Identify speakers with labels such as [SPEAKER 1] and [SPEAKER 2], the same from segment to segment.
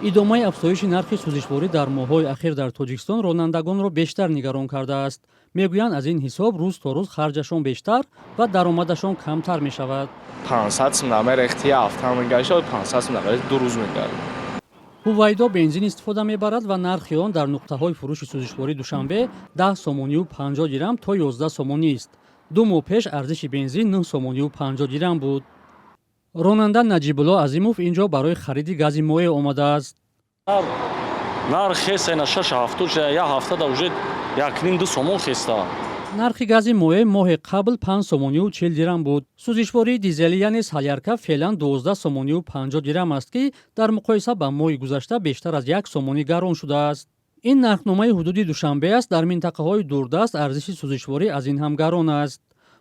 [SPEAKER 1] Идомаи афзоиши нархи сӯзишворӣ дар моҳҳои ахир дар Тоҷикистон ронандагонро бештар нигарон кардааст. Мегӯянд, аз ин ҳисоб рӯз то рӯз харҷашон бештар ва даромадашон камтар мешавад.
[SPEAKER 2] 500 сум намерехти, як ҳафта мегашт, 500 сум намерехти, 2 рӯз мегард.
[SPEAKER 1] Ҳувайдо бензин истифода мебарад ва нархи он дар нуқтаҳои фурӯши сӯзишвории Душанбе 10 сомонию 50 дирам то 11 сомонӣ аст. 2 моҳ пеш арзиши бензин 9 сомонию 50 дирам буд. Ронанда Наҷибулло Азимов ин ҷо барои хариди гази моеъ омадааст.
[SPEAKER 3] Нарх хеста, ина шаш ҳафту як ҳафтада уже якним ду сомон хеста.
[SPEAKER 1] Нархи гази моеъ моҳи қабл 5 сомонию 40 дирам буд. Сӯзишвории дизелӣ, яъне солярка, феълан 12 сомонию 50 дирам аст, ки дар муқоиса ба моҳи гузашта бештар аз 1 сомонӣ гарон шудааст. Ин нархномаи ҳудуди Душанбе аст. Дар минтақаҳои дурдаст арзиши сӯзишворӣ аз ин ҳам гарон аст.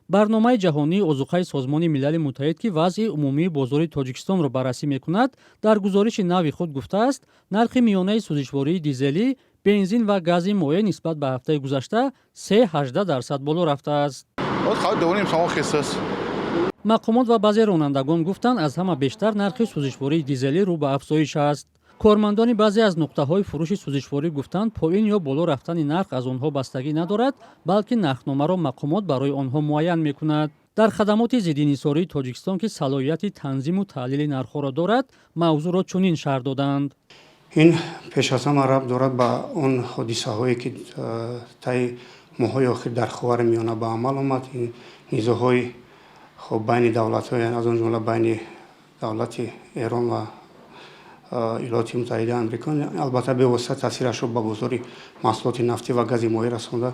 [SPEAKER 1] Барномаи ҷаҳонии озуқаи Созмони Милали Муттаҳид, ки вазъи умумии бозори Тоҷикистонро баррасӣ мекунад, дар гузориши нави худ гуфтааст, нархи миёнаи сӯзишвории дизелӣ, бензин ва гази моеъ нисбат ба ҳафтаи гузашта 3,18% боло рафтааст. Мақомот ва баъзе ронандагон гуфтанд, аз ҳама бештар нархи сӯзишвории дизелӣ рӯ ба афзоиш аст. Кормандони баъзе аз нуқтаҳои фурӯши сӯзишворӣ гуфтанд, поин ё боло рафтани нарх аз онҳо бастагӣ надорад, балки нархномаро мақомот барои онҳо муайян мекунад. Дар хадамоти зиддиинҳисории Тоҷикистон, ки салоҳияти танзиму таҳлили нархҳоро дорад, мавзӯъро чунин шарҳ доданд.
[SPEAKER 4] Ин пеш аз ҳама рабт дорад ба он ҳодисаҳое, ки таи моҳҳои охир дар Ховари Миёна ба амал омад. Ин низоъҳои, хоб, байни давлатҳо, аз он ҷумла байни давлати Эрон ва Иёлоти Муттаҳидаи Амрико, албатта, бевосита таъсирашро ба бозори маҳсулоти нафтӣ ва гази моеъ расонда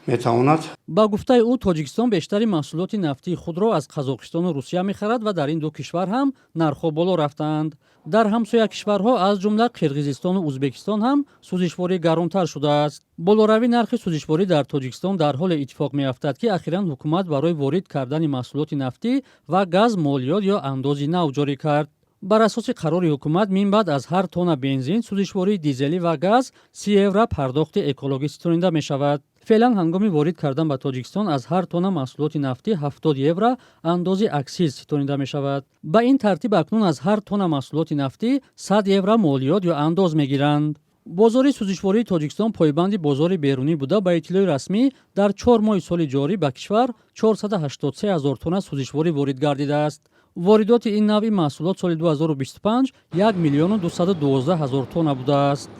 [SPEAKER 4] метавонад.
[SPEAKER 1] Ба гуфтаи ӯ, Тоҷикистон бештари маҳсулоти нафтии худро аз Қазоқистону Русия мехарад ва дар ин ду кишвар ҳам нархҳо боло рафтаанд. Дар ҳамсоя кишварҳо, аз ҷумла Қирғизистону Ӯзбекистон ҳам сӯзишворӣ гаронтар шудааст. Болоравии нархи сӯзишворӣ дар Тоҷикистон дар ҳоле иттифоқ меафтад, ки ахиран ҳукумат барои ворид кардани маҳсулоти нафтӣ ва газ молиёт ё андози нав ҷорӣ кард. Бар асоси қарори ҳукумат, минбаъд аз ҳар тонна бензин, сӯзишвории дизелӣ ва газ 30 евро пардохти экологӣ ситонида мешавад. Феълан ҳангоми ворид кардан ба Тоҷикистон аз ҳар тонна маҳсулоти нафтӣ 70 евро андози аксиз ситонида мешавад. Ба ин тартиб, акнун аз ҳар тонна маҳсулоти нафтӣ 100 евро молиёт ё андоз мегиранд. Бозори сӯзишвории Тоҷикистон пойбанди бозори берунӣ буда, ба иттилои расмӣ, дар 4 моҳи соли ҷорӣ ба кишвар 483 ҳазор тонна сӯзишворӣ ворид гардидааст. Воридоти ин навъи маҳсулот соли 2025 1 миллиону 212 ҳазор тонна будааст.